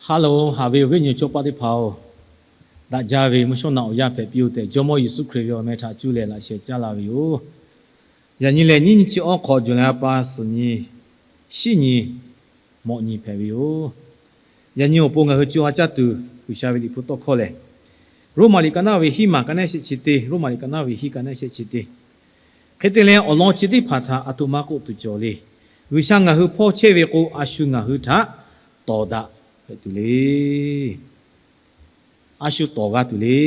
Hello, haꞈ ve awˬ viˉ awˬ nyi chaw paˆ teˇ hpaˍ-oˬ, daꞈ jaˇ ve mvuhˇ shawˉ naꞈ awˬ yanˇ hpehꞈ piˇ-oˬ tehꞈ, Jawˇmawˇ Yeˍsuˆ Hkriꞈ ve awˬ meh htaꞈ cuˇ leh laꞈ sheh caˉ laˇ ve yoˬ. Yaꞈ nyi lehˬ, nyiˇ nyi chi awˬ hk'awꞈ July a pa suhˍ nyi, shiˉ nyi, mawꞈ nyi hpehꞈ ve yoˬ. Yaꞈ nyi awˬ pon ngaˬ hui co ha caˇ tuˬ G'uiˬsha ve Liꞈ hpu tawˇ hkawˇ lehˬ, Roˉmaꞈ liꞈ ka naˆ ve hiˉ maˬ ka naˆ shehˆ chi teˇ, Roˉmaꞈ liꞈ ka naˆ ve hiˉ ka naˆ shehˆ chi teˇ. Hk'e te leh, awˬ lawn chi teˇ hpaˍ htaꞈ aˬ htoꞈ ma k'oˆ tuˬ cawˬ le. G'uiˬsha ngaˬ hui hpawˇ chehˇ ve k'o, a shu ngaˬ hui htaꞈ tawˍ daꞈ hpehꞈ tuˬ le. A shu tawˍ g'a tuˬ le.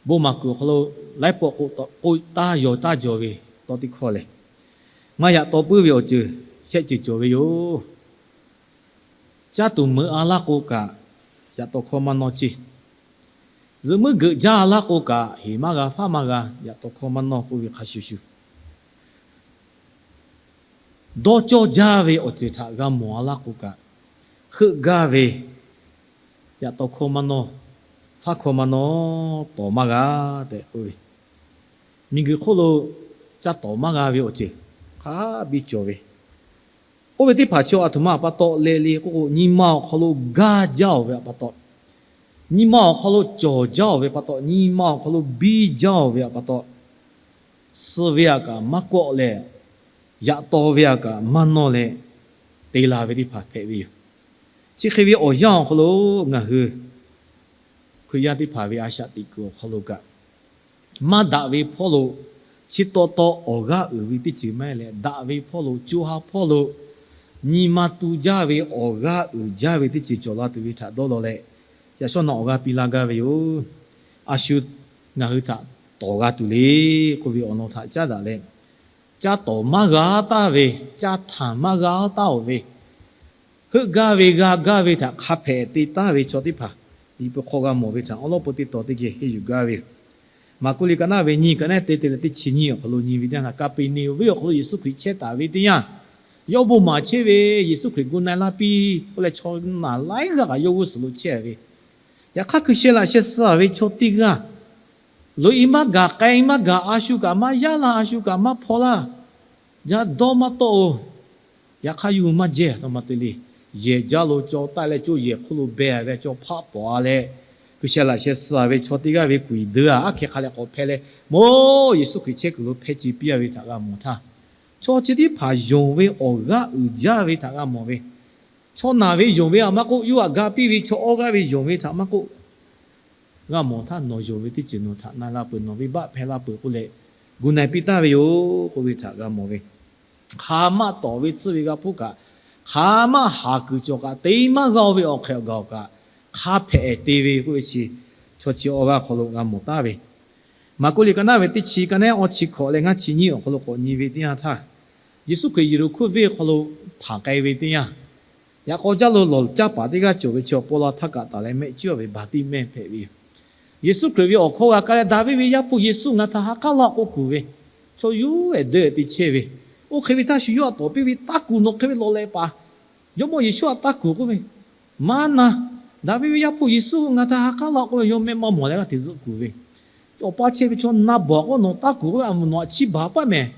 Bon maˍ kuiˬ awˬ hk'aw lo laiˉ pawˆ k'oˆ taˍ, k'oˆ taˍ yaw taˍ jaw ve tawˇ teˇ hkawˇ lehˬ, maˇ yaꞈ taw puiˉ ve awˬ ceuˬ shehˆ ceuˬ cawˬ ve yoˬ. Caˇ tuˬ meuꞈ a laˇ k'o kaꞈ, yaꞈ taw hkawˇ maˇ nawˇ ceˇ. Zuhꞈ muiˉ geuꞈ jaˇ a laˇ k'o kaꞈ, heˍ maˇ g'a, faˉ maˇ g'a, yaꞈ taw hkawˇ maˇ nawˇ k'oˆ ve hk'a shuˍ shuˍ, dawˇ cawˇ jaˇ ve awˬ ceuˬ htaꞈ g'a mawˬ a laˇ k'o kaꞈ, heuˆ gaˇ ve, yaꞈ taw hkawˇ maˇ nawˇ, faˉ hkawˇ maˇ nawˇ, tawˍ maˇ g'a tehꞈ k'oˆ ve, miˬguiˬ hk'oˆ lo caˇ tawˍ maˇ g'a ve awˬ ceuˬ hk'a biˇ cawˬ ve. Oˇ ve teˇ hpaˍ chi aˬ htoꞈ ma pa taw le le k'oˆ k'o, nyi ma awˬ hk'aw lo gaˇ jaˇ-oˬ ve pa taw, nyi ma awˬ hk'aw lo cawˬ jaˇ-oˬ ve pa taw, nyi ma awˬ hk'aw lo biˇ jaˇ-oˬ ve pa taw, suh ve aꞈ kaꞈ maˇ kawˆ leh, yaꞈ taw ve aꞈ kaꞈ maˇ nawˇ leh, te la ve teˇ hpaˍ hpehꞈ ve yoˬ. Chi hk'e ve awˬ yanˇ awˬ hk'aw lo ngaˬ hui Hkriꞈ yaˇ teˇ hpaˍ ve a shaꞈ teꞈ kuiˬ awˬ hk'aw lo kaꞈ, maˇ daꞈ ve hpawˇ lo chi taw taw awˬ g'aˇ uiˍ ve teˇ ceuˬ maˇ heˆ leh, daꞈ ve hpawˇ lo, co ha hpawˇ lo nyi ma tu jaˇ ve awˬ g'aˇ uiˍ jaˇ ve teˇ ceuˬ cawˬ la tuˬ ve htaꞈ dawˇ law leh, yaꞈ shawˉ naꞈ awˬ g'aˇ piˇ laˇ gaˇ ve yoˬ. A shu ngaˬ hui htaꞈ tawˍ g'a tuˬ le k'oˆ ve awˬ lawn htaꞈ caˉ daꞈ leh, caˇ tawˍ maˇ g'a taˍ ve, caˇ htanˍ maˇ g'a taˍ-oˬ ve, heuˆ gaˇ ve g'a gaˇ ve htaꞈ hk'a hpehꞈ te taˍ ve chaw teˇ hpaˍ, Liꞈ hpu hk'aw g'a mawˬ ve htaꞈ awˉ lawˉ peu teˇ taw teˇ geh henˇ yuˬ gaˇ ve yoˬ. Maˍkuˆ liꞈ ka naˆ ve nyiˇ ka naˆ te te leh teˇ chi nyiˇ awˬ hk'aw lo nyi ve teˇ yanˇ, Kaˍpeˍneˍonˍ venˇ awˬ hk'aw lo Yeˍsuˆ Hkriꞈ chehˇ taˍ ve teˇ yanˇ, yawˇ bon maˍ chehˇ ve Yeˍsuˆ Hkriꞈ gu na-e laˇ piˇ k'oˆ leh, chaw naˬ laiˉ g'aˇ kaꞈ yawˇ g'uˇ suhˍ lo chehˇ ve. Yaꞈ hk'aˇ, hkui sheh laꞈ sheh suh ve chaw teˇ g'aˇ, loꞈ-e maˇ gaˬ, k'ai maˇ gaˬ, a shu kaꞈ maˇ yaˇ laˇ, a shu kaꞈ maˇ hpaw laˇ, yaˇ dawˇ maˇ tawˆ-oˬ. Yaꞈ hk'aˇ, yawˇ hui maˇ jehˇ, a htoꞈ ma te le. Yehˬ jaˇ lo caw taˆ leh, co yehˬ hk'oˆ lo beh ve chaw hpaˆ pawˍ-a leh, hkui sheh laꞈ sheh suh ve chaw teˇ g'aˇ ve kuiˬ deuˬ-a aˉ hkeh hk'a leh k'awꞈ hpehˇ leh, mawˇ Yeˍsuˆ Hkriꞈ chehˇ kuiˬ lo hpehˇ ce piˇ-a ve htaꞈ g'a mawˬ htaˇ, chaw chi teˇ hpaˍ yonˍ ve awˬ g'aˇ uiˍ jaˇ ve htaꞈ g'a mawˬ ve, chaw naˬ ve yonˍ ve aꞈ maˇ k'oˆ, yawˇ aꞈ ga piˇ ve chaw awˇ g'aˇ ve yonˍ ve htaꞈ maˇ k'oˆ, g'a mawˬ htaˇ, nawˬ yonˍ ve teˇ ceuˬ nawˬ htaꞈ na la peuˬ, nawˬ venˇbaˆ hpehˇ la peuˬ k'oˆ leh, gu na-e piˇ taˍ ve yoˬ k'oˆ ve htaꞈ g'a mawˬ ve. Hk'aˬ maˇ tawˍ ve tsuhˇ ve g'a hpuˇ kaꞈ, hk'aˬ maˇ haˍ kuiˬ cawˬ kaꞈ, te maˇ g'a-o ve awˬ hk'e awˬ gaˬ-oˬ kaꞈ, hk'a hpehꞈ te ve k'oˆ ve chi, chaw chi awˇ g'aˇ hk'aw lo g'a mawˬ taˍ ve. Maˍkuˆ liꞈ ka naˆ ve teˇ chi ka naˆ awˇ chi hkawꞈ leh ngaˇ chi nyiˇ awˬ hk'aw lo k'awꞈ nyi ve teˇ yanˇ htaˇ, Yeˍsuˆ Hkriꞈ Yeˍriˆhkoˇ venˇ hk'aw lo hpanˍ k'ai ve teˇ yanˇ, yaꞈ k'aw jaˇ lo lawˬ caˇ paˍ teˇ g'aˇ cawˬ ve chi awˬ paw la htaˇ kaꞈ taˍ leh mehˆ cuˉ-a ve Baˍtiˆmehˇ hpehꞈ ve yoˬ. Yeˍsuˆ Hkriꞈ ve awˬ hkawˇ g'a kaˇ leh, Daˍviˆ ve Yaˇ hpu Yeˍsuˆ, ngaˬ htaꞈ ha k'aˉ laˇ k'oˆ kuˬ ve, chaw yuˬ-ehˍ deuˇ-ehˍ te chehˇ ve. Oˇ hk'e ve htaˇ shu yawˇ htaꞈ tawˍ piˇ ve, Taˇ kuˬ, nawˬ hk'e ve lawˬ leh paˍ, Jawˇmawˇ Yeˍsuˆ htaꞈ taˇ kuˬ k'oˆ ve, Maˇ na, Daˍviˆ ve Yaˇ hpu Yeˍsuˆ, ngaˬ htaꞈ ha k'aˉ laˇ k'oˆ ve, yawˇ mehˆ maˇ mawˬ leh g'aˇ hteꞈ zuhˆ kuˬ ve. Awˬ pa chehˇ ve chaw na bawˬ k'o, nawˬ taˇ kuˬ k'oˆ ve, a mvuhˬ nawˬ htaꞈ chiˇ baˬ paˆ mehˍ.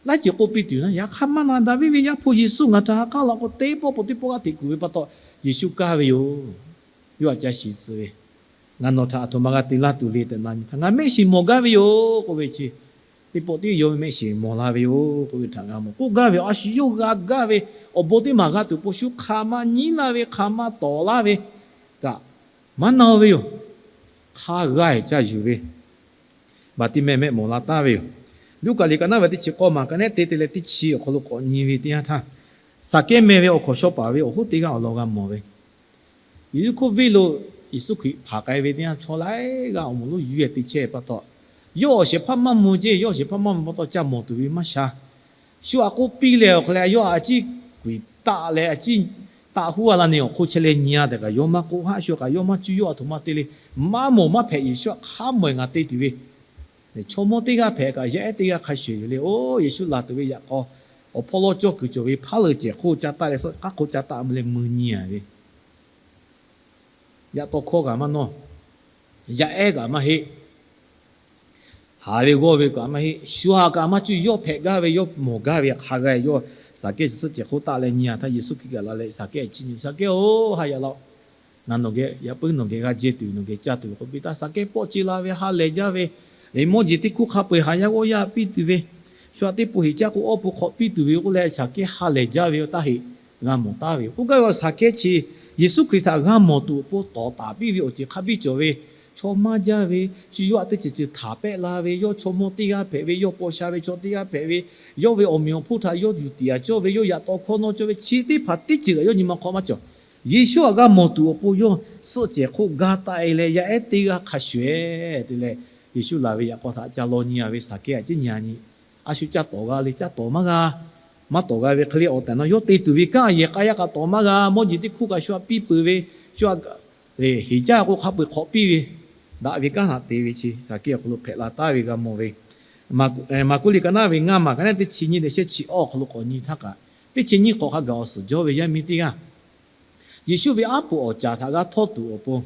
Laiˉ ceuˬ k'oˆ piˇ tuˬ na, yaꞈ hk'aˇ maˇ na, Daˍviˆ ve Yaˇ hpu Yeˍsuˆ, ngaˬ htaꞈ ha k'aˉ laˇ k'oˆ, teˇ pawˆ peuˬ teˇ pawˆ g'aˇ hteꞈ kuˬ ve pa taw, Yeˍsuˆ kaˇ ve yoˬ. Yawˇ htaꞈ ca shiˍ tcuh ve, Ngaˬ nawˬ htaꞈ a htoꞈ ma g'a te laˇ tuˬ le tehꞈ na nyi htaˇ, Ngaˬ mehˆ shiˍ mawˬ gaˇ ve yoˬ k'oˆ ve chi, teˇ pawˆ tiˉ yawˇ ve mehˆ shiˍ mawˬ la ve yoˬ k'oˆ ve htaꞈ g'a mawˬ. K'oˆ gaˇ ve, a shu yawˇ g'a gaˇ ve awˬ bon teˇ maˬ g'a tuˬ po shu hk'aˬ ma nyi laˇ ve, hk'aˬ ma tawˍ laˇ ve kaꞈ, maˇ na-o ve yoˬ. Hk'a g'a-ehˍ ca yuˬ ve Baˍtiˆmehˇ mehˆ mawˬ la taˍ ve yoˬ. Luˉkaꞈ liꞈ ka naˆ ve teˇ chi k'awˇ maˬ ka naˆ te te leh teˇ chi awˬ hk'aw lo k'awꞈ nyi ve teˇ yanˇ htaˇ, Saˍkehˇ meh ve awˬ hkawnˍ shaw paˍ ve awˬ hoˉ teˇ g'aˇ awˬ lawn g'a mawˬ ve, Yeˍsuˆ hk'oˆ venˇ lo Yeˍsuˆ Hkriꞈ hpanˍ k'ai ve teˇ yanˇ, chaw laiˉ g'aˇ awˬ moˍ lonˉ yuˬ-ehˍ te chehˇ pa taw, yawˇ awˬ shehˍ hpaˇ maˇ mvuh ceˇ, yawˇ awˬ shehˍ hpaˇ maˇ mvuh pa taw ca mawˬ tuˬ ve maˇ sha. Shu aꞈ k'oˆ piˇ leh awˬ hk'aw leh, yawˇ a ciˉ kuiˬ taˆ leh a ciˉ taˆ huˉ-a la ni awˬ hk'oˆ chehˇ leh nyi-a tehꞈ kaꞈ yawˇ maˇ k'oˆ haˆ. Shu kaꞈ yawˇ maˇ cuˇ, yawˇ a htoꞈ ma te le. Maˇ mawˬ maˇ hpehꞈ, Yeˍsuˆ htaꞈ hk'a mawˬ-ehˍ ngaˬ te tuˬ ve. Chaw mawˇ teˇ g'aˇ hpehꞈ kaꞈ yaˇ ehˉ teˇ g'aˇ hk'a shuˍ yoˬ le. Oˇ, Yeˍsuˆ laˬ tuˬ ve yaꞈ k'aw, awˬ hpawˇ lawˇ cawˇ kuiˬ cawˬ ve hpaˉ leuˬ cehˬ hk'oˆ ca taˆ leh, suhˉ k'aˉ hk'oˆ ca taˆ mvuh leh mui nyi-a ve, yaꞈ taw hkawˇ kaꞈ maˇ nawˇ, yaˇ ehˉ kaꞈ maˇ heˆ, haˍ ve g'awˇ ve kaꞈ maˇ heˆ, shu aꞈ kaꞈ maˇ cuˇ, yawˇ hpehꞈ gaˇ ve, yawˇ mawˬ gaˇ ve hk'a g'a-e, yawˇ Saˍkehˇ chi suhˆ cehˬ hk'oˆ taˆ leh nyi-a htaˇ, Yeˍsuˆ Hkriꞈ kaꞈ la leh, Saˍkehˇ chi nyi, Saˍkehˇ-oˬ, ha yaꞈ laˇ-oˆ. Ngaˬ nawˬ geh yaꞈ puiˉ nawˬ geh g'a jehˇ tuˬ, nawˬ geh caˇ tuˬ ve k'oˆ piˇ htaˇ, Saˍkehˇ pawˆ ce la ve, ha lehˬ jaˇ ve, mawˇ jeˬ teˇ hkuˇ hk'a peu-eˬ haˍ yaˇ g'awˇ yaˇ piˇ tuˬ ve, shu aꞈ teˇ po heˍ caˇ k'o awˇ po hk'awꞈ piˇ tuˬ ve k'oˆ leh, Saˍkehˇ ha lehˬ jaˇ ve awˬ taˇ heꞈ g'a mawˬ taˍ ve yoˬ. K'oˆ gaˇ ve, Saˍkehˇ chi Yeˍsuˆ Hkriꞈ htaꞈ g'a mawˬ tuˬ awˬ pon tawˍ taˍ piˇ ve awˬ ceuˬ hk'a biˇ cawˬ ve, chaw maˇ jaˇ ve, shu yawˇ aꞈ teˇ ceuˬ ceuˬ htaˍ pehˆ la ve, yawˇ chaw mawˇ teˇ g'aˇ hpehꞈ ve, yawˇ paw sha ve chaw teˇ g'aˇ hpehꞈ ve, yawˇ ve awˬ meꞈ awˬ hponˇ htaꞈ yawˇ yuˬ tiꞈ yaꞈ cawˇ ve, yawˇ yaꞈ taw hkawˇ nawˇ cawˇ ve, chi teˇ hpaˍ teˇ ceuˬ kaꞈ yawˇ nyi ma hk'aw maˇ cawˬ. Yeˍsuˆ htaꞈ g'a mawˬ tuˬ awˬ pon yawˇ suhˆ cehˬ hk'oˆ ga taˆ-e leh, yaˇ ehˉ teˇ g'aˇ hk'a shuˍ-eˬ te leh, Yeˍsuˆ laˬ ve yaꞈ k'aw htaꞈ ca law nyi-a ve, Saˍkehˇ aꞈ ciˉ nyi-a nyi, a shu ca tawˍ g'a le, ca tawˍ maˇ g'a. Maˇ tawˍ g'a ve hk'e le, awˬ tehˬ nawˬ yawˇ te tuˬ ve kanˉ yehˬ k'a yaˇ kaꞈ tawˍ maˇ g'a, mawˇ jeˬ teˇ hkuˇ kaꞈ shu aꞈ piˇ peuˬ ve, shu aꞈ heˍ caˇ k'o hk'a peu-eˬ hk'awꞈ piˇ ve, daꞈ ve kanˉ htaꞈ te ve chi Saˍkehˇ awˬ hk'aw lo hpehꞈ la taˍ ve g'a mawˬ ve. Maˍkuˆ liꞈ ka naˉ ve ngaˇ maˬ ka naˉ teˇ chi nyiˇ leh shehˆ chi awˇ awˬ hk'aw lo k'awꞈ nyi htaˇ kaꞈ, teˇ chi nyiˇ hk'awꞈ hk'a gaˬ awˬ suhˍ jawˇ ve yaˇ miˇ teˇ g'aˇ Yeˍsuˆ ve aˉ poꞈ awˬ caˍ htaꞈ g'a htawˇ tuˬ awˬ pon,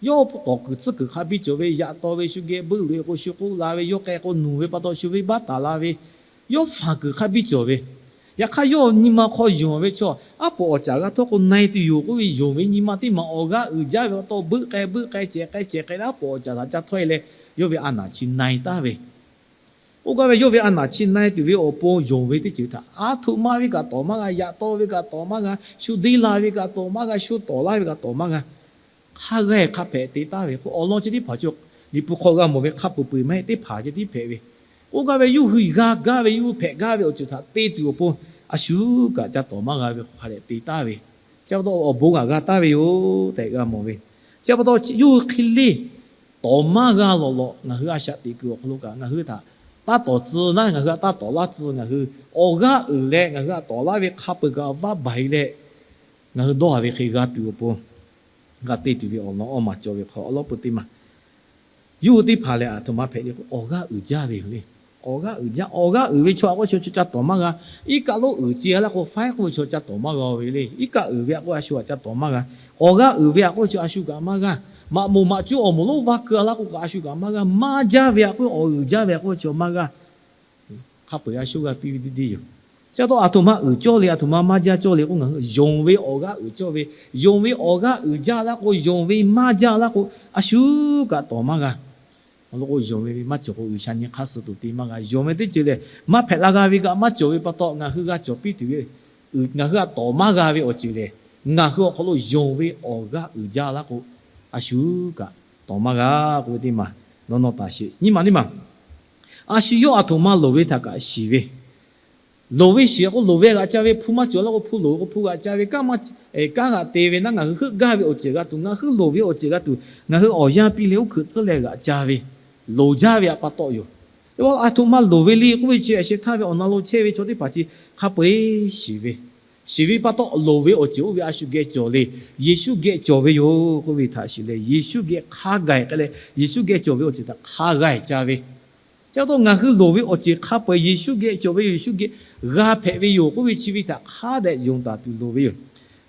yawˇ tawˍ kuiˬ tcuhˉ kuiˬ hk'a biˇ cawˬ ve, yaꞈ taw ve, shu geh buiˆ loꞈ-e k'o shu k'oˆ la ve, yawˇ k'ai k'o nuˬ ve pa taw shu venˇ baˆ taˍ la ve, yawˇ faˍ kuiˬ hk'a biˇ cawˬ ve. Yaꞈ hk'aˇ yawˇ nyi ma hk'aw yonˍ ve chaw, aˉ poꞈ awˬ caˍ g'a htawˇ k'o na-e tuˬ yoˬ k'oˆ ve yonˍ ve nyi ma teˇ maˬ awˬ g'aˇ uiˍ jaˇ ve pa taw, buiˆ k'ai buiˆ k'ai, cehˬ k'ai cehˬ k'ai leh aˉ poꞈ awˬ caˍ htaꞈ ca htawˇ-e leh, yawˇ ve a naˍ chi na-e taˍ ve K'oˆ gaˇ ve, yawˇ ve a naˍ chi na-e tuˬ ve awˬ pon yonˍ ve teˇ ceuˬ htaꞈ aˉ htoꞈ ma ve kaꞈ tawˍ maˇ g'a, yaꞈ taw ve kaꞈ tawˍ maˇ g'a, shu deˇ la ve kaꞈ tawˍ maˇ g'a, shu tawˍ laˇ ve kaꞈ tawˍ maˇ g'a. Hk'a g'a-e hk'a hpehꞈ te taˍ ve k'o, awˬ lawn chi teˇ hpaˍ chaw Liꞈ hpu hk'aw g'a mawˬ ve hk'a peu-eˬ peuˬ maˇ heˆ, teˇ hpaˍ ceh tiˉ hpehꞈ ve. K'oˆ gaˇ ve, yawˇ hui g'a gaˇ ve, yawˇ hui hpehꞈ gaˇ ve awˬ ceuˬ htaꞈ te tuˬ awˬ pon a shu kaꞈ ca tawˍ maˇ g'a ve hk'a dehꞈ te taˍ ve. Chi pa taw awˬ bon g'a g'a taˍ ve yoˬ tehꞈ g'a mawˬ ve. Chi pa taw yawˇ hui hk'e le tawˍ maˇ g'a lawˬ lawꞈ, ngaˬ hui a shaꞈ teꞈ kuiˬ awˬ hk'aw lo kaꞈ ngaˬ hui htaꞈ taˇ tawˍ tcuh naˉ, ngaˬ hui htaꞈ taˇ tawˍ laˇ tcuh, ngaˬ hui awˬ g'aˇ uiˍ leh ngaˬ hui htaꞈ tawˍ laˇ ve hk'a peu-eˬ kaꞈ vaˇ baˬ-e leh, ngaˬ hui dawˇ haˍ ve hk'e g'a tuˬ awˬ pon g'a te tuˬ ve awˬ lawn awˇ maˬ cawˬ ve hk'aw awˬ lawn peu teˇ maˬ yawˇ hui teˇ hpaˍ lehˬ, aˬ htoꞈ ma hpehꞈ le k'o, awˬ g'aˇ uiˍ jaˇ ve yoˬ le. Awˬ g'aˇ uiˍ jaˇ, awˬ g'aˇ uiˍ ve chaw aꞈ k'oˆ ve chaw ca tawˍ maˇ g'a. Iˉ kaˆ lonˉ uiˍ ce-a laˇ k'o, faiˉ k'oˆ ve chaw ca tawˍ maˇ g'a ve le. Iˉ kaˆ uiˍ ve aꞈ k'oˆ a shu aꞈ ca tawˍ maˇ g'a. Awˬ g'aˇ uiˍ ve aꞈ k'oˆ ve chaw a shu kaꞈ maˇ g'a. Maꞈ moˍ maꞈ cuˉ awˬ moˍ lonˉ vaˇ keu-a laˇ k'o kaꞈ a shu kaꞈ maˇ g'a. Maˇ jaˇ ve aꞈ k'oˆ, awˬ uiˍ jaˇ ve aꞈ k'oˆ ve chaw maˇ g'a. Hk'a peu-eˬ a shu g'a piˇ ve teˇ deˇ yoˬ. Chi pa taw aˬ htoꞈ ma uiˍ cawˇ le, aˬ htoꞈ ma maˇ jaˇ cawˇ le k'o, ngaˬ hui yonˍ ve awˬ g'aˇ uiˍ cawˇ ve, yonˍ ve awˬ g'aˇ uiˍ jaˇ laˇ k'o, yonˍ ve maˇ jaˇ laˇ k'o, a shu kaꞈ tawˍ maˇ g'a. Awˬ lawn k'o, yonˍ ve ve maˇ cawˬ k'o, G'uiˬsha nyi hk'aˇ suh tuˬ te maˇ g'a. Yonˍ ve teˇ ceuˬ lehˬ, maˇ hpehꞈ la g'a ve kaꞈ maˇ cawˬ ve pa taw, ngaˬ hui g'a cawˬ piˇ tuˬ ve, ngaˬ hui htaꞈ tawˍ maˇ g'a ve awˬ ceuˬ lehˬ, ngaˬ hui awˬ hk'aw lo yonˍ ve awˬ g'aˇ uiˍ jaˇ laˇ k'o, a shu kaꞈ tawˍ maˇ g'a k'oˆ ve teˇ maˬ, nawˬ nawˬ taˍ sheˍ. Nyiˇ maˬ teˇ maˬ, a shu yawˇ aˬ htoꞈ ma loˍ ve htaꞈ kaꞈ shiˍ ve, loˍ ve shiˍ k'o, loˍ ve g'aꞈ ca ve, hpu maˇ cawˬ laˇ k'o hpu loˍ ve k'o hpu g'aꞈ ca ve, kanˉ maˇ, kanˉ g'aꞈ te ve naˉ, ngaˬ hui heuˆ gaˇ ve awˬ ceuˬ g'a tuˬ, ngaˬ hui loˍ ve awˬ ceuˬ g'a tuˬ, ngaˬ hui awˬ yanˇ piˇ leh uˉ hkeuꞈ tcuhˉ leh g'aꞈ ca ve, loˍ jaˇ ve htaꞈ pa taw yoˬ. Aˬ htoꞈ ma loˍ ve le k'oˆ ve chi, a sheh htaˇ ve awˬ na lo chehˇ ve chaw teˇ hpaˍ chi hk'a peu-eˬ shiˍ ve, shiˍ ve pa taw, loˍ ve awˬ ceuˬ oˇ ve a shu geh cawˬ le. Yeˍsuˆ geh cawˬ ve yoˬ k'oˆ ve htaꞈ shiˍ leh, Yeˍsuˆ geh hk'a gaˬ-e k'ai leh, Yeˍsuˆ geh cawˬ ve awˬ ceuˬ htaꞈ hk'a gaˬ-e ca ve. Chi pa taw ngaˬ hui loˍ ve awˬ ceuˬ hk'a peu-eˬ Yeˍsuˆ geh cawˬ ve yoˬ, Yeˍsuˆ geh g'a hpehꞈ ve yoˬ k'oˆ ve chi ve htaꞈ hk'a dehꞈ yonˍ taˍ tuˬ loˍ ve yoˬ.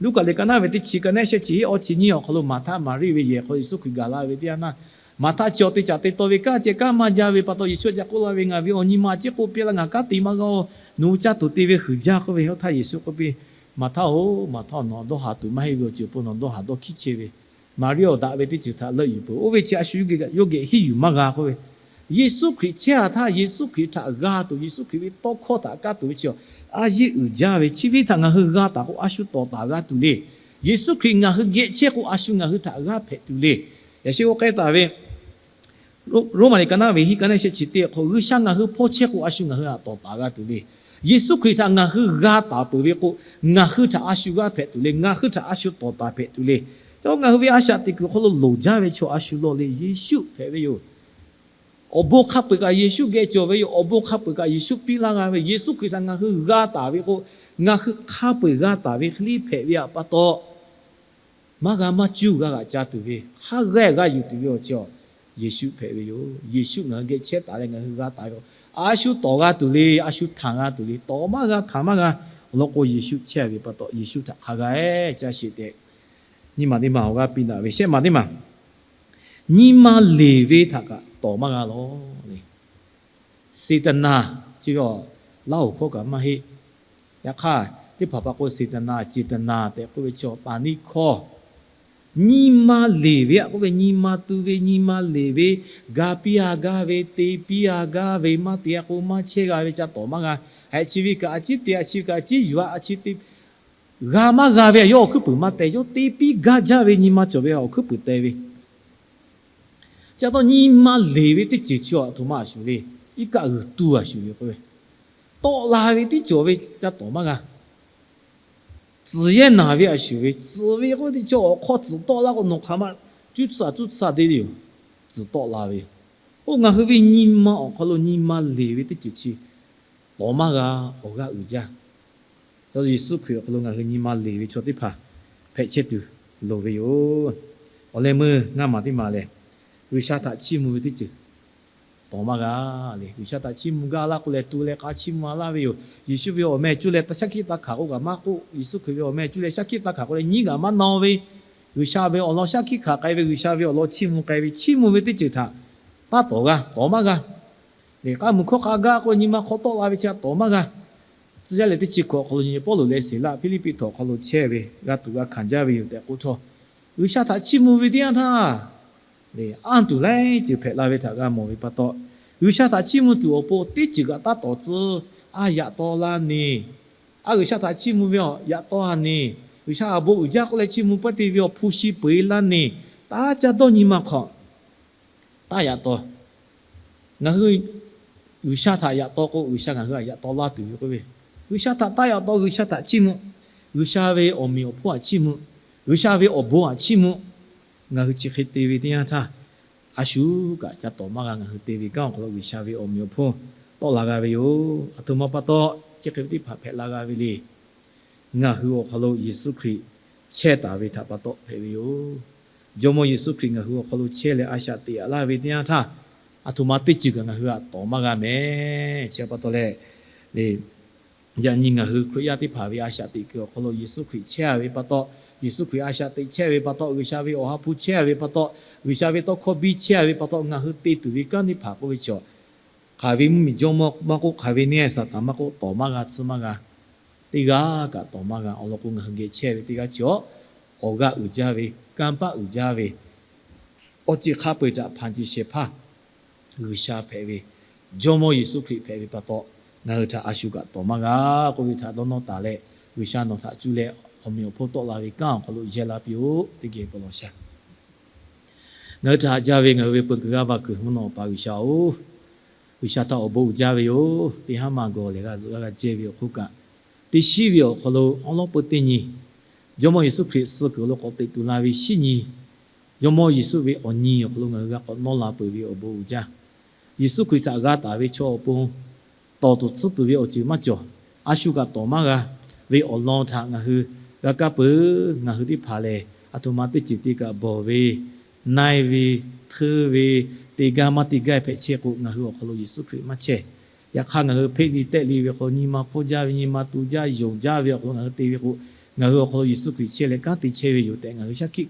Luˉkaꞈ liꞈ ka naˉ ve teˇ chi ka naˉ shehˆ chi awˇ chi nyiˇ awˬ hk'aw lo Maˍhtaˆ Maˍriˆ ve yehˬ hk'aw lo Yeˍsuˆ Hkriꞈ gaˬ la ve teˇ yanˇ naˇ, Maˍhtaˆ chi awˬ te caꞈ te taw ve kanˉ ceh kanˉ maˇ jaˇ ve pa taw, Yeˍsuˆ ca k'oˆ la ve, Ngaˬ ve awˬ nyi ma ciˉ k'oˆ piˇ laˇ, ngaˬ kanˉ te maˇ g'a-oˬ, nawˬ hui caˇ tuˬ te ve huiˍ jaˇ k'oˆ ve. Oˇ htaˇ Yeˍsuˆ k'oˆ piˇ, Maˍhtaˆ-oˬ, Maˍhtaˆ, nawˬ dawˇ haˍ tuˬ maˇ heˆ ve awˬ ceuˬ awˬ pon nawˬ dawˇ haˍ dawˇ hkiˉ chehˇ ve. Maˍriˆ-oˬ, daꞈ ve teˇ ceuˬ htaꞈ leuˆ yuˬ peuˬ. Oˇ ve chi a shu yawˇ geh hiˉ yuˬ maˇ g'a k'oˆ ve. Yeˍsuˆ Hkriꞈ chehˇ-a htaˇ, Yeˍsuˆ Hkriꞈ htaꞈ g'a tuˬ, Yeˍsuˆ Hkriꞈ ve tawˇ hkawˇ htaꞈ kaˇ tuˬ ve chi, a yeˇ uiˍ jaˇ ve chi ve htaꞈ ngaˬ hui g'a taˍ k'o, a shu tawˍ taˍ g'a tuˬ le. Yeˍsuˆ Hkriꞈ ngaˬ hui geh chehˇ k'o, a shu ngaˬ hui htaꞈ g'aˇ hpehꞈ tuˬ le. Yaꞈ sheh k'oˆ k'ai taˍ ve, Roˉmaꞈ liꞈ ka naˉ ve hiˆ ka naˉ shehˆ chi teˇ hk'aw, G'uiˬsha ngaˬ hui hpawˇ chehˇ k'o, a shu ngaˬ hui htaꞈ tawˍ taˍ g'a tuˬ le. Yeˍsuˆ Hkriꞈ htaꞈ ngaˬ hui g'a taˍ peuˬ ve k'o, ngaˬ hui htaꞈ a shu g'aˇ hpehꞈ tuˬ le. Ngaˬ hui htaꞈ a shu tawˍ taˍ hpehꞈ tuˬ le. Chi ngaˬ hui ve a shaꞈ teꞈ kuiˬ hk'aw lo loˍ jaˇ ve chaw a shu law le, Yeˍsuˆ hpehꞈ ve yoˬ. Awˬ bon hk'a peu-eˬ kaꞈ Yeˍsuˆ geh cawˬ ve yoˬ. Awˬ bon hk'a peu-eˬ kaꞈ Yeˍsuˆ piˇ laˇ g'a ve. Yeˍsuˆ Hkriꞈ htaꞈ ngaˬ hui g'a taˍ ve k'o, ngaˬ hui hk'a peu-eˬ g'a taˍ ve hk'e le hpehꞈ ve pa taw, maˇ g'a maˇ cuˇ g'a g'aꞈ ca tuˬ ve, hk'a g'a g'a yuˬ tuˬ ve awˬ chi awˬ, Yeˍsuˆ hpehꞈ ve yoˬ. Yeˍsuˆ ngaˬ hui geh chehˇ taˍ leh ngaˬ hui g'a taˍ ve, a shu tawˍ g'a tuˬ le, a shu htanˍ g'a tuˬ le. Tawˍ maˇ g'a, htanˍ maˇ g'a. Awˬ lawn k'o, Yeˍsuˆ chehˇ ve pa taw, Yeˍsuˆ htaꞈ hk'a g'a-e ca sheˍ tehꞈ, nyiˇ maˬ teˇ maˬ awˬ g'aˇ piˇ daꞈ ve. Shehˆ maˬ teˇ maˬ, nyi ma leˬ ve htaꞈ kaꞈ tawˍ maˇ g'a lawˬ le. Seˍtaˍnaˍ chi ve awˬ laˇ hoˍ hkawˇ kaꞈ maˇ heˆ. Yaꞈ hk'aˇ, teˇ hpaˍ pa k'o, စေတနာ, စေတနာ tehꞈ k'oˆ ve chi, ပါဏိက္ခ nyi ma leˬ ve aꞈ k'oˆ ve, nyi ma tu ve, nyi ma leˬ ve, ga piˇ a gaˇ ve, te piˇ a gaˇ ve, maˇ te a k'o maˇ chehˇ g'a ve ca tawˍ maˇ g'a. Haiꞈ chi ve kaꞈ a ciˉ te, a chi ve kaꞈ a ciˉ yuˬ a, a chi te g'a maˇ g'a ve aꞈ yawˇ awˬ hkuiˉ puiˍ maˇ teh, yawˇ te piˇ gaˇ jaˇ ve nyi ma cawˬ ve awˬ hkuiˉ puiˍ teh ve. Chi pa taw nyi ma leˬ ve teˇ ceuˬ chi awˬ htoꞈ ma a shuˍ le. Iˉ kaˆ g'uiˬ tu a shuˍ ve k'oˆ ve, tawˆ la ve teˇ cawˬ ve ca tawˍ maˇ g'a. Tcuhˍ yehˇ naˬ ve a shuˍ ve, tcuhˍ ve k'oˆ ve teˇ cawˬ awˬ hk'aw tcuhˍ tawˆ la k'o, nawˬ hk'aˬ ma cuˇ tcuhˍ a cuˇ tcuhˍ a te le yoˬ. Tcuhˍ tawˆ la ve, oˇ ngaˬ hui ve nyi ma awˬ hk'aw lo nyi ma leˬ ve teˇ ceuˬ chi tawˍ maˇ g'a. Awˬ g'aˇ uiˍ jaˇ. Yeˍsuˆ Hkriꞈ awˬ hk'aw lo ngaˬ hui nyi ma leˬ ve chaw teˇ hpaˍ hpehꞈ chehˇ tuˬ loˍ ve yoˬ. Awˬ leh meuˇ ngaˇ maˬ teˇ maˬ lehˬ, G'uiˬsha htaꞈ chiˇ mvuh ve teˇ ceuˬ tawˍ maˇ g'a le. G'uiˬsha htaꞈ chiˇ mvuh gaˇ laˇ k'o lehˬ, tu leh k'a chiˇ mvuh a laˇ ve yoˬ. Yeˍsuˆ ve awˬ meh cuˇ leh shaˉ hkiˆ taˇ hkanˍ k'oˆ kaꞈ maˇ k'oˆ, Yeˍsuˆ Hkriꞈ ve awˬ meh cuˇ leh shaˉ hkiˆ taˇ hkanˍ k'oˆ leh nyiˉ g'aꞈ maˇ na ve, G'uiˬsha ve awˬ lawn shaˉ hkiˆ hkanˍ k'ai ve, G'uiˬsha ve awˬ lawn chiˇ mvuh k'ai ve, chiˇ mvuh ve teˇ ceuˬ htaꞈ taˇ tawˍ g'a, tawˍ maˇ g'a. K'aˇ mui hkawˇ k'a gaˇ k'o, nyi ma hk'aw tawˆ la ve chi a tawˍ maˇ g'a. Tcuh yaˇ leh teˇ chi hkawꞈ awˬ hk'aw lo nyi Pawˇluꞈ leh Siˍlaˆ Hpiˇliˇpiˆ htawnˍ awˬ hk'aw lo chehˇ ve, g'a tuꞈ g'a hkanˍ jaˇ ve yoˬ tehꞈ k'oˆ htawˇ, G'uiˬsha htaꞈ chiˇ mvuh ve teˇ yanˇ htaˇ, anˇ tuˬ laiˉ ceuˬ hpehꞈ la ve htaꞈ g'a mawˬ ve pa taw, G'uiˬsha htaꞈ chiˇ mvuh tuˬ awˬ pon teˇ ceuˬ kaꞈ taˇ tawˍ tcuh. A yaꞈ taw la neˬ, a G'uiˬsha htaꞈ chiˇ mvuh ve awˬ yaꞈ taw a neˬ, G'uiˬsha awˬ bon uiˍ jaˇ k'oˆ leh chiˇ mvuh pawehˇ te ve awˬ hpu shi peu eˬ la neˬ, taˇ caˇ dawˇ nyi ma hk'awꞈ taˇ yaꞈ taw. Ngaˬ hui G'uiˬsha htaꞈ yaꞈ taw k'o, G'uiˬsha ngaˬ hui htaꞈ yaꞈ taw laˇ tuˬ ve k'oˆ ve, G'uiˬsha htaꞈ taˇ yaꞈ taw, G'uiˬsha htaꞈ chiˇ mvuh, G'uiˬsha ve awˬ meꞈ awˬ hponˇ htaꞈ chiˇ mvuh, G'uiˬsha ve awˬ bon htaꞈ chiˇ mvuh. Ngaˬ hui chi hk'e te ve teˇ yanˇ htaˇ, a shu kaꞈ ca tawˍ maˇ g'a. Ngaˬ hui te ve kanˉ awˬ hk'aw lo G'uiˬsha ve awˬ meꞈ awˬ hponˇ tawˆ la g'a ve yoˬ. A htoꞈ ma pa taw, chi hk'e ve teˇ hpaˍ hpehꞈ la g'a ve le. Ngaˬ hui awˬ hk'aw lo Yeˍsuˆ Hkriꞈ chehˇ taˍ ve htaꞈ pa taw hpehꞈ ve yoˬ. Jawˇmawˇ Yeˍsuˆ Hkriꞈ ngaˬ hui awˬ hk'aw lo chehˇ leh a shaꞈ teꞈ a laˇ ve teˇ yanˇ htaˇ, a htoꞈ ma teˇ ceuˬ kaꞈ ngaˬ hui htaꞈ tawˍ maˇ g'a mehˍ. Chi pa taw leh, yaꞈ nyi ngaˬ hui Hkriꞈ yaˇ teˇ hpaˍ ve a shaꞈ teꞈ kuiˬ awˬ hk'aw lo Yeˍsuˆ Hkriꞈ chehˇ a ve pa taw, Yeˍsuˆ Hkriꞈ a shaꞈ teꞈ chehˇ ve pa taw, G'uiˬsha ve awˬ ha hpu chehˇ a ve pa taw, G'uiˬsha ve tawˇ hkawˇ biˇ chehˇ a ve pa taw, ngaˬ hui te tuˬ ve kanˉ teˇ hpaˍ k'oˆ ve chi, hk'aˬ ve mvuhˇmiˬ jawˇmawˇ maˇ k'oˆ, hk'aˬ ve neˇ Saˍtanˍ maˇ k'oˆ, tawˍ maˇ g'a, tcuh maˇ g'a. Teˇ g'aˇ kaꞈ tawˍ maˇ g'a. Awˬ lawn k'o, ngaˬ hui geh chehˇ ve teˇ g'aˇ chi awˬ, awˬ g'aˇ uiˍ jaˇ ve, kanˇ paˆ uiˍ jaˇ ve, awˬ ceuˬ hk'a peu-eˬ htaꞈ hpanˍ ce shehˍ hpaˇ G'uiˬsha hpehꞈ ve, Jawˇmawˇ Yeˍsuˆ Hkriꞈ hpehꞈ ve pa taw, ngaˬ hui htaꞈ a shu kaꞈ tawˍ maˇ g'a k'oˆ ve htaꞈ dawˇ nawˇ taˍ leh, G'uiˬsha nawˬ htaꞈ cuˇ leh awˬ meꞈ awˬ hponˇ tawˆ la ve kanˉ awˬ hk'aw lo yehˇ la piˇ-oˆ. Teˇ geh k'awꞈ lawˬ sha. Ngaˬ hui htaꞈ haꞈ jaˇ ve ngaˬ hui ve peu kuiˬ g'aˇ va kuiˬ mvuhˇ naw awˬ pa G'uiˬsha-oˬ, G'uiˬsha htaꞈ awˬ bon uiˍ jaˇ ve yoˬ. Teˇ haˉ maˇ gawˬ lehˬ g'a zuhꞈ g'a g'a jehˇ ve awˬ hk'oˆ kaꞈ, teˇ shiˉ ve awˬ hk'aw lo awˉ lawˉ peu teˇ nyi, Jawˇmawˇ Yeˍsuˆ Hkriꞈ suh kuiˬ lo k'awꞈ teꞈ tuˬ la ve shiˉ nyi, Jawˇmawˇ Yeˍsuˆ ve awˬ nyi awˬ hk'aw lo ngaˬ hui g'a k'awꞈ nawˇ la peuˬ ve awˬ bon uiˍ jaˇ. Yeˍsuˆ Hkriꞈ htaꞈ g'a taˍ ve chaw awˬ pon tawˍ tuˬ tsuhˇ tuˬ ve awˬ ceuˬ maˇ cawˬ. A shu kaꞈ tawˍ maˇ g'a ve awˬ lawn htaꞈ ngaˬ hui g'a kaˇ peuˬ. Ngaˬ hui teˇ hpaˍ lehˬ, a htoꞈ ma teˇ ceuˬ te kaꞈ bawˬ ve, na-e ve, hteu ve, te gaˇ maˇ te gaˇ hpehꞈ chehˇ k'o, ngaˬ hui awˬ hk'aw lo Yeˍsuˆ Hkriꞈ maˇ chehˇ. Yaꞈ hk'aˇ, ngaˬ hui hpeˆ liˇ tehˆ liˇ ve hk'aw nyi ma hpfuhˇ jaˇ ve, nyi ma tu jaˇ, yonˍ jaˇ ve awˬ hk'aw lo ngaˬ hui te ve k'o, ngaˬ hui awˬ hk'aw lo Yeˍsuˆ Hkriꞈ chehˇ leh kanˉ te chehˇ ve yoˬ tehꞈ ngaˬ hui shaˉ hkiˆ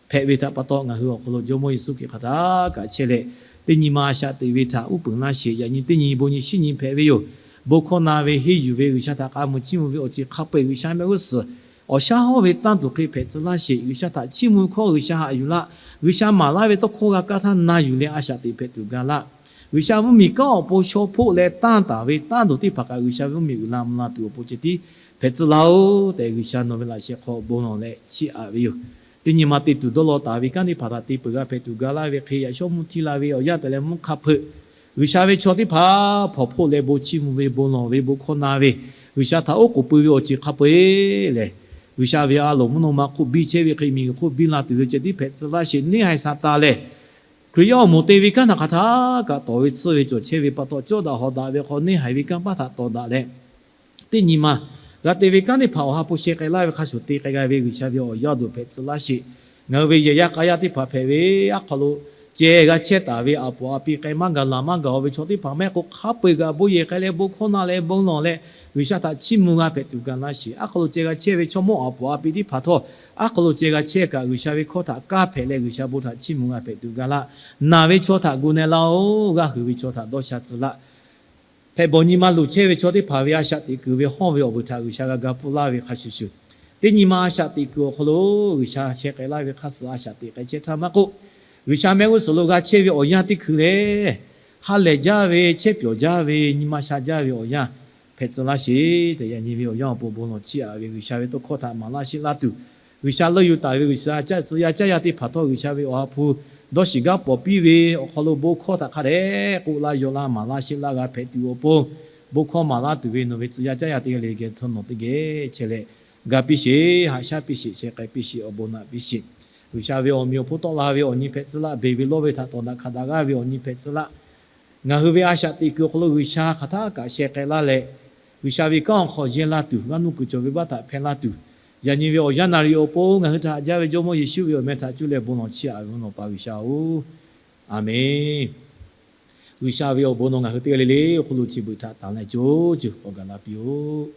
hpehꞈ ve htaꞈ pa taw, ngaˬ hui awˬ hk'aw lo Jawˇmawˇ Yeˍsuˆ Hkriꞈ hk'aˬ htaˇ kaꞈ chehˇ leh, teˇ nyi ma a shaꞈ teꞈ ve htaꞈ uˉ peunˍ laˇ sheˍ. Yaꞈ nyi teˇ nyi bon nyi shiˉ nyi hpehꞈ ve yoˬ. Bon hkawˇ na ve, henˇ yuˬ ve, G'uiˬsha htaꞈ k'a muiˬ chiˇ mvuh ve awˬ ceuˬ hk'a peu-eˬ G'uiˬsha mehˆ g'uˇ suhˍ awˬ shaˉ hawˉ ve tanˇ tuˬ hk'e hpehꞈ tcuh laˇ sheˍ. G'uiˬsha htaꞈ chiˇ mvuh ve hkawˇ G'uiˬsha haꞈ yuˬ laˇ. G'uiˬsha maˍ laˇ ve tawˇ hkawˇ g'a kaˇ htaˇ na yuˬ leh a shaꞈ teꞈ hpehꞈ tuˬ ga laˇ. G'uiˬsha mvuhˇmiˬ kanˉ awˬ pon shaw hpoˆ leh tanˇ taˍ ve tanˇ tuˬ teˇ hpaˍ kaꞈ G'uiˬsha ve mvuhˇmiˬ uiˍ la mvuh la tuˬ awˬ pon ceh tiˉ hpehꞈ tcuh laˇ-oˬ tehꞈ, G'uiˬsha nawˬ ve laꞈ sheh hk'aw bon lawˬ leh chiˇ aꞈ ve yoˬ. Teˇ nyi ma te tuˬ dawˇ law taˍ ve kanˉ teˇ hpaˍ htaꞈ te peuˬ g'a hpehꞈ tuˬ ga laˇ ve hk'e, yaꞈ shawˉ mvuhˇ htiˇ la ve awˬ yanˇ tehꞈ leh mvuhˇ hk'a hpeuꞈ G'uiˬsha ve chaw teˇ hpaˍ hpawnˬ hpoˆ leh bon chiˇ mvuh ve, bon lawˬ ve, bon hkawˇ na ve, G'uiˬsha htaꞈ oˉ k'oˍ pui ve awˬ ceuˬ hk'a peu-eˬ lehˬ, G'uiˬsha ve a loˍ mvuhˇ naw ma hk'oˆ biˇ chehˇ ve hk'e, miˬguiˬ hk'oˆ biˇ la tuˬ ve ceh tiˉ hpehꞈ tcuh laˇ sheˍ. Neˇ haiˬ Saˍtanˍ lehˬ, Hkriꞈ yaˇ awˬ moˍ te ve kanˉ htaꞈ hk'aˬ htaˇ kaꞈ tawˍ ve tsuhˇ ve cawˬ chehˇ ve pa taw, cawˇ daꞈ hawˍ daꞈ ve hk'aw neˇ haiˬ ve kanˇ paˆ htaꞈ tawˍ daꞈ leh, teˇ nyi ma g'a te ve kanˉ teˇ hpaˍ awˬ ha hpu sheh k'ai laˇ ve hk'a shuˍ te k'ai g'a ve G'uiˬsha ve awˬ yaˇ awˬ duˬ hpehꞈ tcuh laˇ sheˍ. Ngaˬ hui ve yehˬ yaˇ k'a yaˇ teˇ hpaˍ hpehꞈ ve aˉ hk'aw lo ceh g'a chehˇ taˍ ve, aˬ poˍ aˬ pi k'ai maˇ gaˬ laˬ maˇ gaˬ-oˬ ve chaw teˇ hpaˍ maˇ heˆ k'o, hk'a peu-eˬ g'a bon yehˬ k'ai leh bon hkawˇ na leh bon lawˬ leh G'uiˬsha htaꞈ chiˇ mvuh g'a hpehꞈ tuˬ ga laˇ sheˍ. Aˉ hk'aw lo ceh g'a chehˇ ve chaw mawˇ aˬ poˍ aˬ pi teˇ hpaˍ htawˇ, aˉ hk'aw lo ceh g'a chehˇ kaꞈ G'uiˬsha ve hkawˇ htaꞈ kaˇ hpehꞈ leh G'uiˬsha bon htaꞈ chiˇ mvuh g'a hpehꞈ tuˬ ga laˇ. Naˬ ve chaw htaꞈ gu na laˇ-oˬ. G'aˇ hui ve chaw htaꞈ dawˇ sha tcuh laˇ. hpehꞈ bawˬ nyi ma luˬ chehˇ ve chaw teˇ hpaˍ ve a shaꞈ teꞈ kuiˬ ve hawˇ ve awˬ vuiˬ htaꞈ G'uiˬsha g'a ga pfuhˇ laˇ ve hk'a shuˍ shuˍ, teˇ nyi ma a shaꞈ teꞈ kuiˬ awˬ hk'aw lo G'uiˬsha sheh k'ai laˇ ve hk'a suhˍ a shaꞈ teꞈ k'ai chehˇ htaˇ maˇ k'oˆ, G'uiˬsha mehˆ g'uˇ suhˍ lo g'a chehˇ ve awˬ yanˇ teˇ hkui lehˬ, ha lehˬ jaˇ ve, chehˇ pyawˬ jaˇ ve, nyi ma sha jaˇ ve awˬ yanˇ hpehꞈ tcuh laˇ sheˍ tehꞈ, yaꞈ nyi ve awˬ yanˇ awˬ pon bon lawˬ chiˇ aꞈ ve G'uiˬsha ve tawˇ hkawˇ htaꞈ maˍ laˇ sheˆ laˇ tuˬ, G'uiˬsha leuˆ yuˬ taˍ ve G'uiˬsha tcuh yaˇ caˇ yaˇ teˇ hpaˍ htawˇ G'uiˬsha ve awˬ ha hpu dawˇ shiˍ gaˇ pawˍ piˇ ve awˬ hk'aw lo bon hkawˇ htaꞈ hk'a dehꞈ k'oˆ laˇ yaw laˇ maˍ laˇ sheˆ laˇ g'a hpehꞈ tuˬ awˬ pon, bon hkawˇ maˍ laˇ tuˬ ve nawˬ ve tcuh yaˇ caˇ yaˇ teˇ g'aˇ le geh htawˇ nawˬ teˇ geh chehˇ leh, ga piˇ sheˍ, haꞈ shaˉ piˇ sheˍ, sheh k'ai piˇ sheˍ, awˬ bon naꞈ piˇ sheˍ. G'uiˬsha ve awˬ meꞈ awˬ hponˇ tawˆ la ve awˬ nyi hpehꞈ tcuh laˇ, beˬ ve lawˇ ve htaꞈ tawˍ daꞈ hk'a daꞈ g'aˇ ve awˬ nyi hpehꞈ tcuh laˇ, ngaˬ hui ve a shaꞈ teꞈ kuiˬ awˬ hk'aw lo G'uiˬsha hk'aˬ htaˇ kaꞈ sheh k'ai laˇ leh, G'uiˬsha ve kanˉ awˬ hk'aw yehˇ laˇ tuˬ, g'aˇ nuˇ kuiˬ cawˬ ve baˆ htaꞈ hpehˇ laˇ tuˬ, yaꞈ nyi ve awˬ yanˇ naˍ riˍ awˬ pon ngaˬ hui htaꞈ haꞈ jaˇ ve Jawˇmawˇ Yeˍsuˆ ve awˬ meh htaꞈ cuˇ leh bon lawˬ chiˇ aꞈ ve Awˬ lawn pa G'uiˬsha-oˬ, Aˍmenˍ. G'uiˬsha ve awˬ bon nawˬ ngaˬ hui teˇ g'aˇ le le awˬ hk'oˆ lo chi beuꞈ htaꞈ tanˍ leh co ceuˬ k'awꞈ gaˬ la piˇ-oˆ.